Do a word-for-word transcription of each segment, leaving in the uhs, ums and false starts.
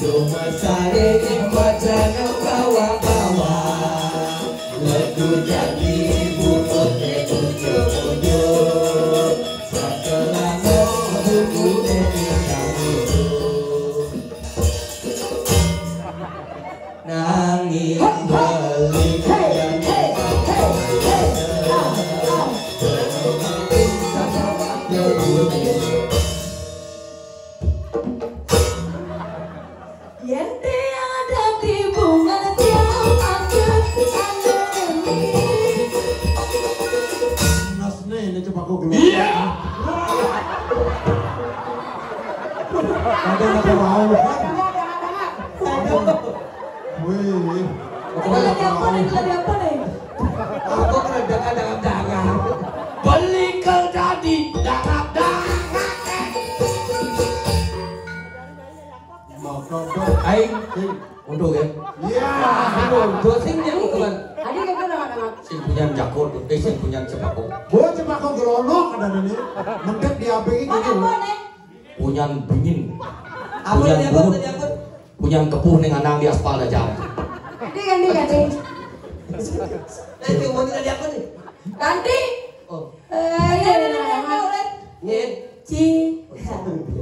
Cuma saling baca bawa-bawa. Lagu jadi bubut ujung-ujung. Setelah buku dari kamu. Nangis beli Yente ada di bunga tiap ada. Nasne ini coba aku keluar. Iya. Ada apa mau kan? Wih. Itu lagi apa nih? Itu lagi apa nih? Aku kena darah darah. Beli kau jadi darah darah. Aing, untung ya. Iya. Untung sing nyanyi teman. Adi kan udah nggak dengar. Sing punya jakot, eh sing punya cepako. Gua cepako gelonok ada nih. Mendek di A P I gitu. Mana nih? Punyan bingin. Apa Punyan dia apa bungut. Tadi apa? Punyan kepuh ning anang di aspal aja. Adi kan adi kan adi. Nah, itu mau tadi apa nih? Ganti. Oh. Eh, iya, iya, iya, iya. Nyen. Ci.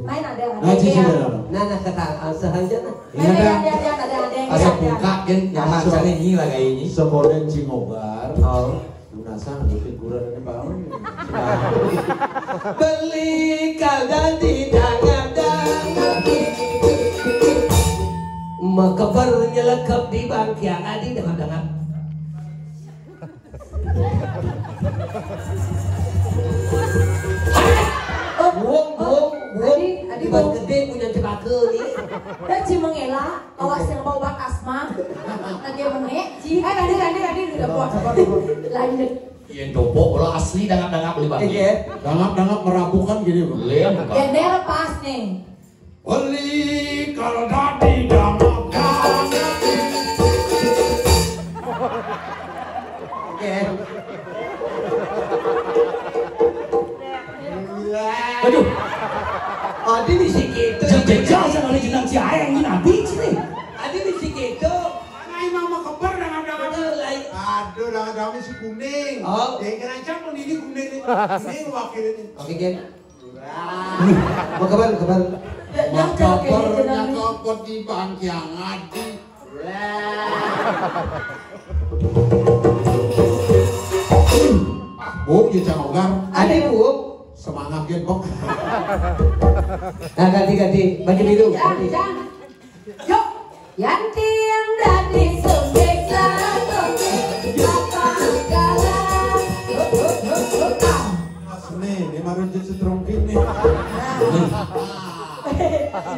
Main ada. Nah, Ci, Ci, ada. Nah, nah, kata selanjutnya. Main ada, ada, ada, ada, ada, ada. Asa buka kan nyaman sana ini lah kayak ini. Sekolah Cingobar. Oh. Lunasan untuk hiburan ini bangun. Beli kada di dangan-dangan. Makabar nyelekap di bangkiang adi dangan-dangan. Buang, buang, buang. Adi, adi, buang gede punya cepaka ni. Dah cuma ngelak, awak sing bawa obat asma. Lagi mengek, ji. Eh, tadi, tadi, tadi, udah buat. Lanjut. Iya, dobok, kalau asli dangap-dangap beli bang. Iya. Dangap-dangap merabukan gini, Bang. Lem, Bang. Ya, dia lepas nih. Beli kalau dadi dangap-dangap. Oke. Aduh. Adi bisi gitu. Jejak sama lagi nang si ayang ini nabi sini. Adi bisi gitu. Mana emang mau keber dengan dalam. Betul, lain. Aduh, dengan dalam si kuning. Oh. Yang kena cap ini kuning nih. Ini wakil ini. Oke, Jen. Wah. Mau keber, keber. Maka pernah kopot di bangkiang adi. Wah. Bu, ya jangan ogar. Adi, Bu. Semangat, Gen, Bok. Nah, ganti, ganti. Baju biru. Jangan, ganti. Jangan. Yuk, Yanti yang dadi sembek satu, apa segala. Sene, ini baru jadi setrongkin nih.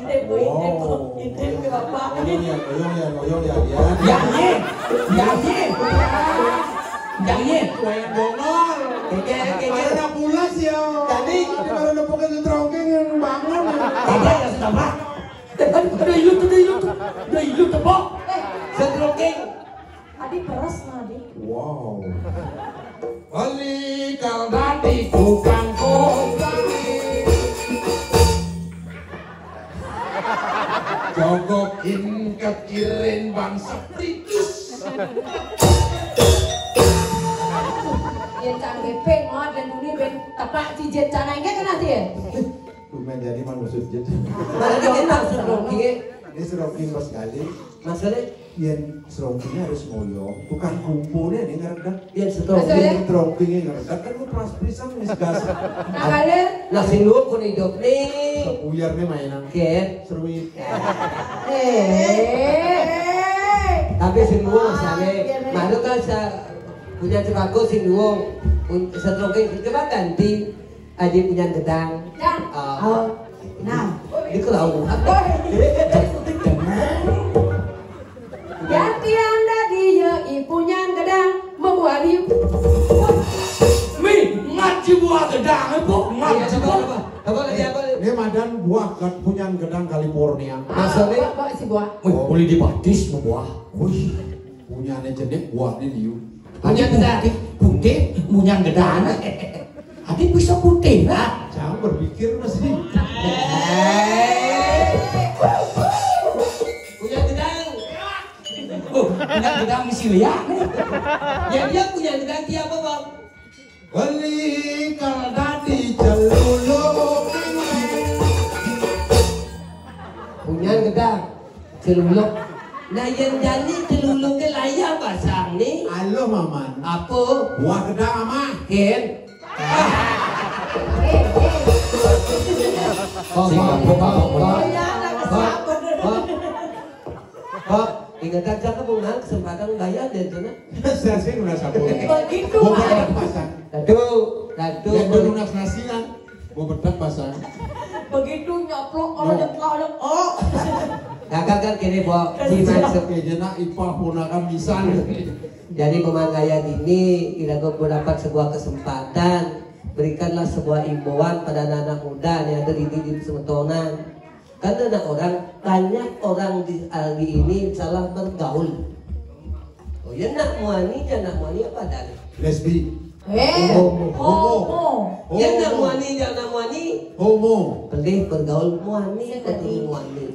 Ide bu, ide bu, ide bu apa? Oyong ya, oyong ya, oyong ya, ya. Ya, ye. Ya, ye. Ya, ye. Wayang bongol. Keke, keke. Ada pulas ya. Tadi baru nepukin setrongkin yang bangun. Tadi ya sudah, Pak. Aduh, aduh, ilu tuh, ilu tuh. Aduh, ilu tuh, Bok. Eh, setrongking. Adi peres, nah, Adi. Wow. Beli kal dadi tukang kopi. Jogokin kekirin bangsa pritis. Ya, canggih peng, oh, dan dunia ben tepak cijet canai, enggak kena dia? Lumayan jadi manusia aja. Mana dia maksud Rocky? Ini serongking pas kali. Maksudnya? Yang serongkingnya harus ngoyong. Tukang kumpulnya ini ngeredak. Yang serongking. Yang serongkingnya ngeredak kan lu pelas pisang nih segas. Nah, kalian? Nah, sing luwuk pun hidup nih. Sepuyar nih mainan. Oke. Seruit. Eh. Tapi sing luwuk, ah, misalnya, iya, baru kan sa-, punya tembakau sing luwuk, pun-, serongking, coba ganti. Adi punya gedang. Gedang. Eh, oh. Nah. Di kelauan. Ganti anda dia i punya gedang membuat di. Mi, ngaji buah gedang, Bu. Ngaji buah. Apa, apa, apa, apa, apa? Ini madan buah kan punya gedang California. Ah, maksudnya? Apa, apa sih buah? Wih, boleh dibatis buah. Wih, punya jenik buah ini, Yu. Punya gedang. Putih, putih, punya gedang. Adi bisa putih lah. Jangan berpikir masih. Eh. Misi liat nih. Ya, dia punya ganti apa, Bang? Beli kalau dadi celuluk. Punya gedang celuluk. Nah, yang jani celuluk ke layar pasang nih. Halo, Maman. Apa? Buah gedang, Maman. Ken. Kok, kok, kok, kok, kok. Kok, ingat aja ke bunga kesempatan gaya deh tuh, nah. Saya sih udah sapu. Begitu, Mau Pak. Bedak pasang. Aduh, aduh. Ya, dulu lunas nasi kan. Mau bedak pasang. Begitu nyaplok kalau No. Nyeplak, oh. Gagal kan kini, Bo? Dimaksud. Oke, jadi ipah ponakan pisan. Jadi, memang gaya gini, kita mendapat sebuah kesempatan. Berikanlah sebuah imbauan pada anak-anak muda yang ada di, di, di semetonan. Karena anak orang, banyak orang di Aldi ini salah bergaul. Oh, ya nak muani, ya nak muani apa dah? Lesbi. Eh, Homo. Homo. Homo. Ya nak muani, ya nak muani. Homo. Pelih bergaul muani, Saya betul tadi. Muani.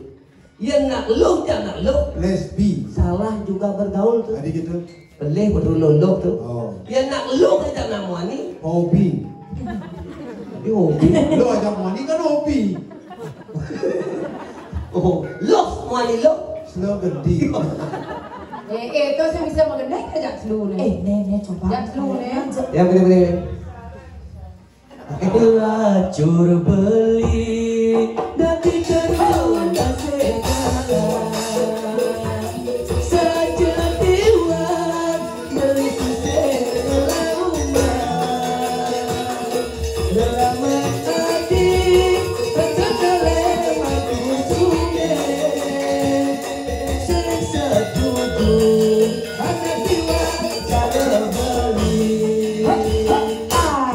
Ya nak luh, ya nak luh. Lesbi. Salah juga bergaul tuh. Tadi gitu. Pelih betul luh tuh. Oh. Ya nak luh, ya nak muani. Hobi. Jadi hobi. Lu ajak muani kan hobi. Oh, luh, muani luh. Slow gede. Eh, eh, itu saya bisa mengenai aja dulu nih. Eh, nih, nih, coba. Yang dulu nih. Ya, boleh, boleh. Lacur beli dadi terus segala. Saja tiwat beli kusir lauma. Lelama tadi, terkadang aku suge. Sing setuju, anak tiwat cara beli.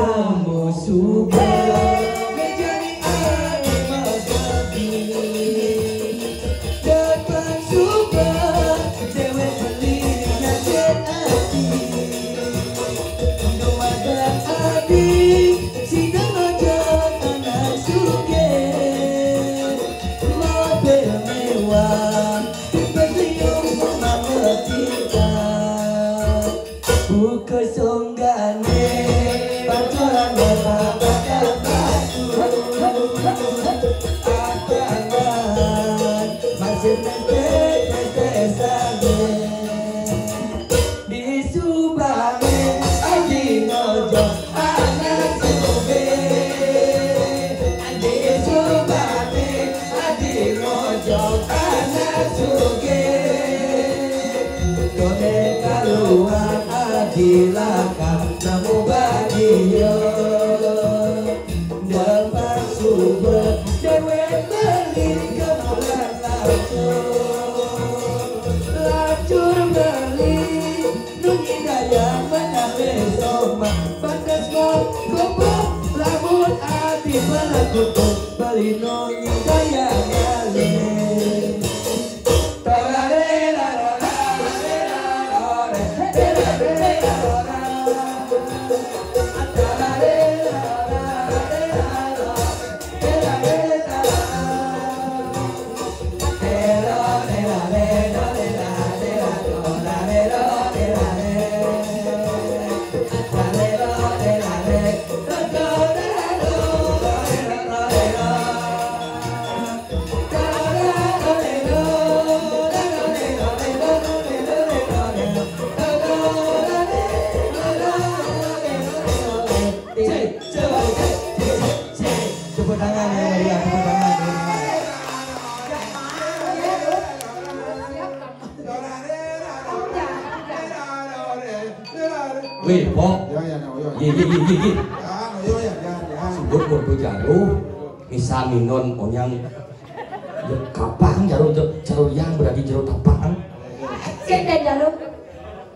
Kamu suka ngejani ati masabi. Dapat suka dewe beli nase ati. Dumadak ati sida ngajak anak suge. Mobil mewah, bersenyum memetika. Buka songgane, pacaran bakal batu. Akangan, masih mesti, mesti sange. Di Subane, adi ngojo, anak suge. Di Subane, adi ngojo, anak suge. Kone kaluar adi lakang nemu bahagia. Dapat suba dewe beli kemulan lacur. Lacur beli nunyi daya menawe soma. Pantas mau gopo lamun ati pelaku beli nunyi daya ngalih. Tepuk tangan yang meriah, tepuk tangan yang meriah. Weh, Pok. Ya, ya, ya, ya. Ye, ye, ye, ye, ye. Ya, ya, ya, ya, ya. Sebut waktu jauh, misal minon onyang. Ya, kapang jero, jero, jero yang berarti jero kapang. Cek dan jarum.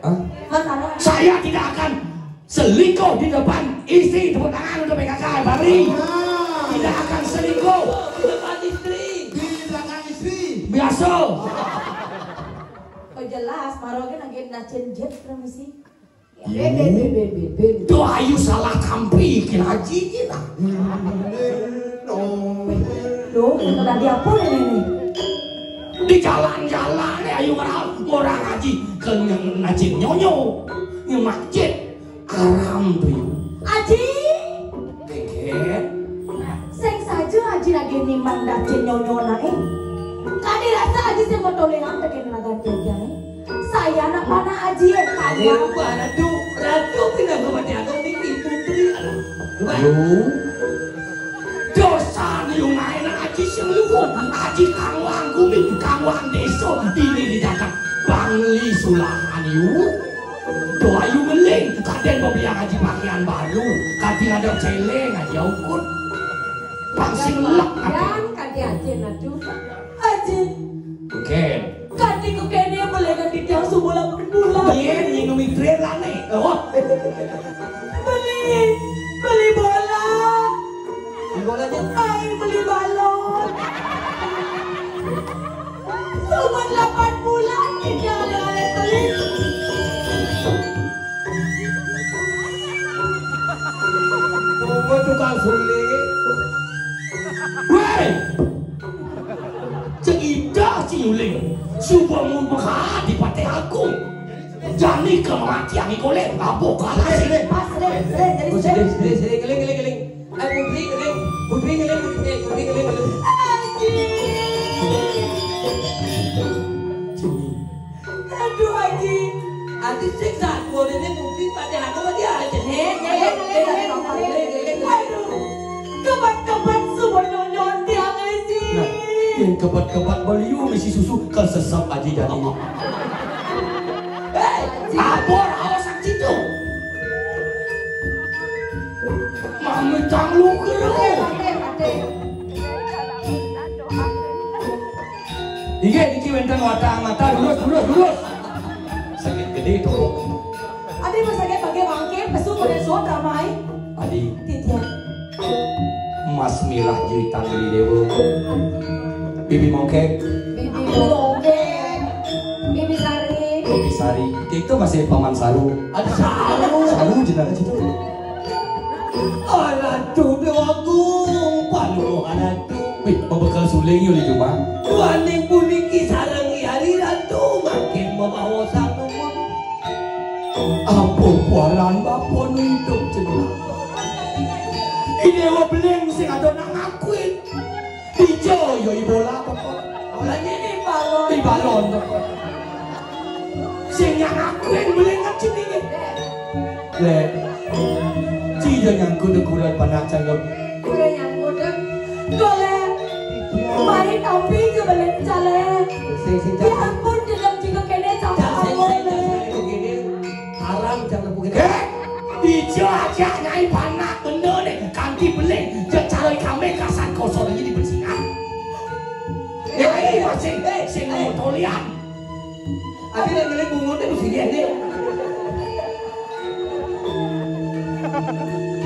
Hah? Mas Sarah. Saya tidak akan selingkuh di depan istri. Tepuk tangan untuk P K K, Bari. Ah. Tidak akan selingkuh. Di depan istri. Di belakang istri. Biasa. Oh, jelas, Maroge lagi nacen jet, permisi. Yo. Tuh ayu salah tampi, kira haji kita. Loh, itu tadi apa ya ini? Di jalan-jalan ayu ngerau orang aji ke nyeng-, ngajin nyonyo, nyemakjit aram tuh yu. Aji, kengken. Sing saja aji lagi nimang dacin nyonyo nae. Kadi rasa aji sing mau toleran tekan nagan tiang eh. Saya nak panah aji eh. Kaya apa ratu, ratu pindah ke mati aku ni putri. Aduh. Dosa ni yung nae nak aji sing luhur, aji kangwang gumi, kangwang desa, dini di dadak bangli sulahan yu. Doa yu ngeling, kadang mau biar aji pakaian baru, kadang ada celeng aja ukut. Pangsing lek kadang. Kadang aji nadu. Aji. Oke. Kadang kok kene boleh kan tiang subuh lapan bulan. Iya, minum iklir lah nih. Oh. Beli, beli bola. Beli bola aja. Ai, beli balon. Cuma delapan bulan kita ale-ale beli. Coba tukang suling. Woi, cerita si Yuling. Coba mau di patah aku. Jani kematian ni kolek. Apa kalah sih? Pas, sering, sering, jadi Oh, sering. Sering, sering, sering. Ngeling, ngeling, ngeling. Eh, Putri, ngeling. Putri, ngeling, Putri, eh, Putri, ngeling, ngeling. Aduh, Aji. Aji siksa, gua ini Putri pada aku, dia aja. Ngeling, ngeling, ngeling, ngeling, ngeling. Aduh, kebat-kebat semua nyonyon tiang, Aji. Nah, yang kebat-kebat beliau misi susu, kesesap Aji jadinya. Hei, abor, awas, Aji tuh. Mami tang lu kero. Iki, iki wénten watang mata, lurus, lurus, lurus. Sakit gede tuh. Adi masakit pakai bangke, pesu pada suat ramai. Adi. Titian. Mas Milah Juitan Beli Dewa. Bibi Mongkek. Bibi Mongkek. Bibi Sari. Bibi Sari. Itu masih Paman Saru. Ada Saru. Saru jenengan situ. Aduh, Dewa Agung, palu aduh. Wih, pembekal suling yuk di rumah. Tuaning puniki sareng yari ratu makin membawa sang numun. Apa kuaran bapa nu hidup jenengan? Ide wa beling sing ada nang akuin. Ijo yo ibola apa kok? Bolanya ini balon. Di balon. Sing nang akuin beling kan jenenge. Lek, ci yo nyangkut ukuran panak cangkem. Udah nyangkut deh. Golek. Mari tampi ke beling calek. Sing, sing, Ya ampun, dalam juga kene sama Cak, sing, aku sing, Cak, lek. Sekali begini. Haram jangan begini. Eh, ijo aja nyai panak bener nih. Kanti beling, jek calon kami kasan kosong ini bersingan. Ya, ini masih, eh, sing mau tolian. Ati lek ngeling bungote mesti dia nih.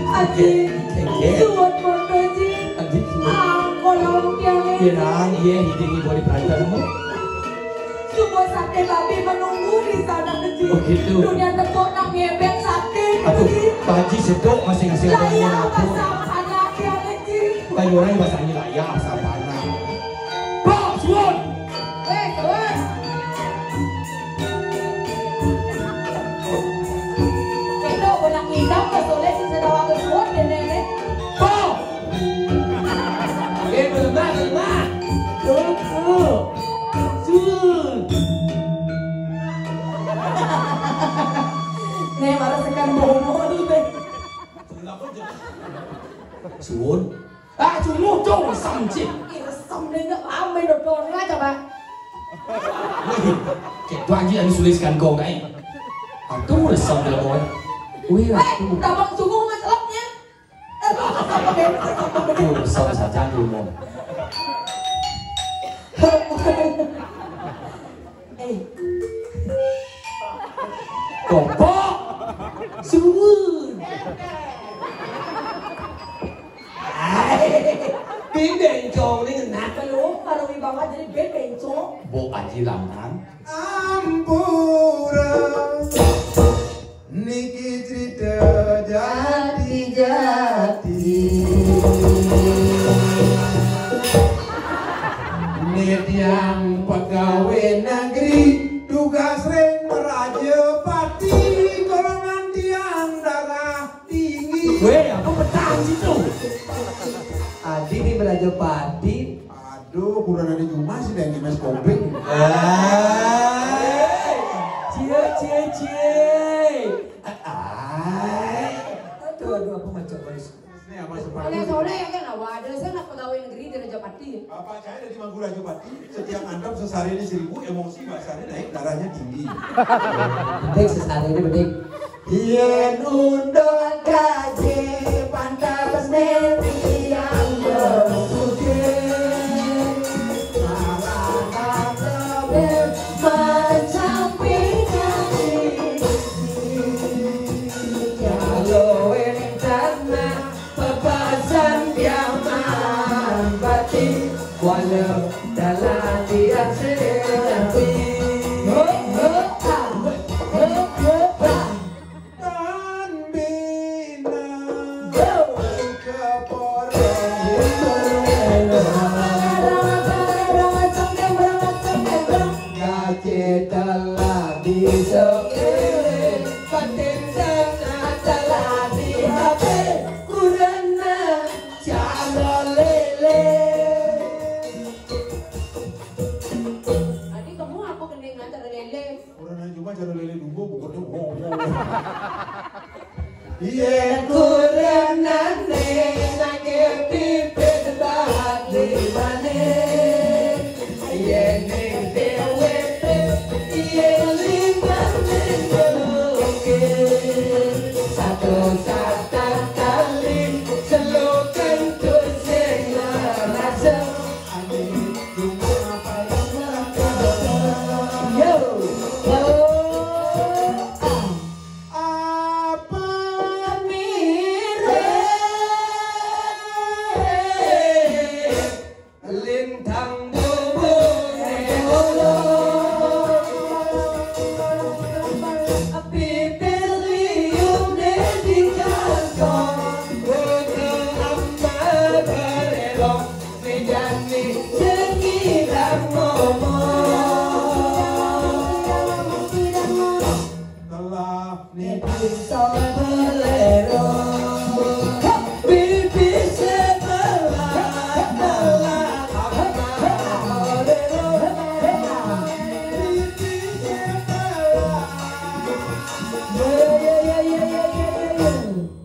Aji, Oke. Suwun monggo, Ji. Aji, suwun. Ah, kolong tiangnya. Iya, Nang, iya, hiding ibu di Banten. Semua sate babi menunggu di sana, Ji. Oh, gitu. Dunia tepuk nang ngepek sate, Aduh, Ji. Pak Haji sedok masih ngasih Lah, abang iya, apa? Pasang anak tiangnya, Ji. Kayu orang bahasanya lah, ya, sabar, Nang. Pak, suwun. Wes, wes. Kendo bonak ngidam kesoleh sing sedawa kesuwun dene ne. Tuh. Eh, berlemah, berlemah. Tuh, tuh. Sun. Nih, marah sekan bono tuh, teh. Suwun. Ah, cunguh, cung, resem, cik. Ih, resem deh, nggak ame dodone aja, Pak. Wih, kayak tuh anjing yang suliskan kau, kayak. Aduh, resem deh, boy. Wih, Eh, aduh. Tabang cunguh nggak celoknya. Eh, apa, apa, apa, apa, apa, apa. Aduh, resem saja, aduh, mau. Eh. Kopok. Suwun. Ai, ben bencong ning enak. Belum, baru banget jadi ben bencong. Mbok Aji Lanang. Ampura. Niki cerita jati-jati. Tiang pegawai negeri, tugas ring Raja Pati, golongan tiang darah tinggi. Weh, apa petang situ? Adi di Raja Pati. Aduh, kurang ada cuma sih dari Dimas Koping. Cie, cie, cie. Aduh, aduh, apa macam manis. Ini apa? Soleh, soleh ya kan, awak ada saya nak pegawai negeri di Raja Pati. Bapak saya dari Mangku Raja Pati, setiap antap sesari ini seribu, emosi Mbak Sari naik, darahnya tinggi. Penting sesari ini penting. Yen undang gaji pantas ne tiang bersuci. Malah tak lebih macam pinanti. Kalau ing tanah pepasan diaman bati, walau dalam diam sendiri. Ho, ho, ah, ho, ho, ah. Tan bina ke porong. Gaji telah disoke, patin sana telah dihape, kurena calo lele. Adi, kamu apa kening ngantar lele? Kurena cuma calo lele dulu, pokoknya ngomong. Yen kurenane nake pipit bati mane. Yen ning deweke, yen limang ning deloke. Satu satan kali selokan tu sing ngerasa. Ane cuma apa yang merasa. Yo, oh, ah. Apa mirip lintang bubune olo? Bibir liune di kantong, bodo amat berelok, mejane sengi dan ngomong. Telah niki song belero. Bibi sebelah, telah apa bolero. Bibi sebelah. Yo, yo, yo.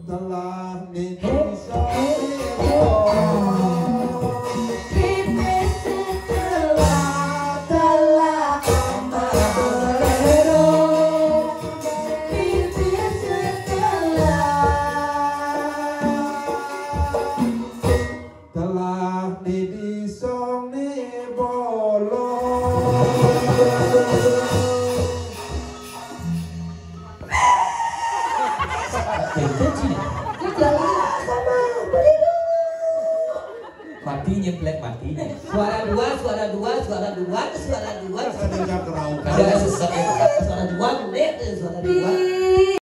Telah niki song belero. Bibi sebelah, telah apa bolero. Telah di disong ni bolo. Mati nyemplek mati. Suara dua, suara dua, suara dua, suara dua. Ada yang kerau. Ada sesek itu. Suara dua, gede.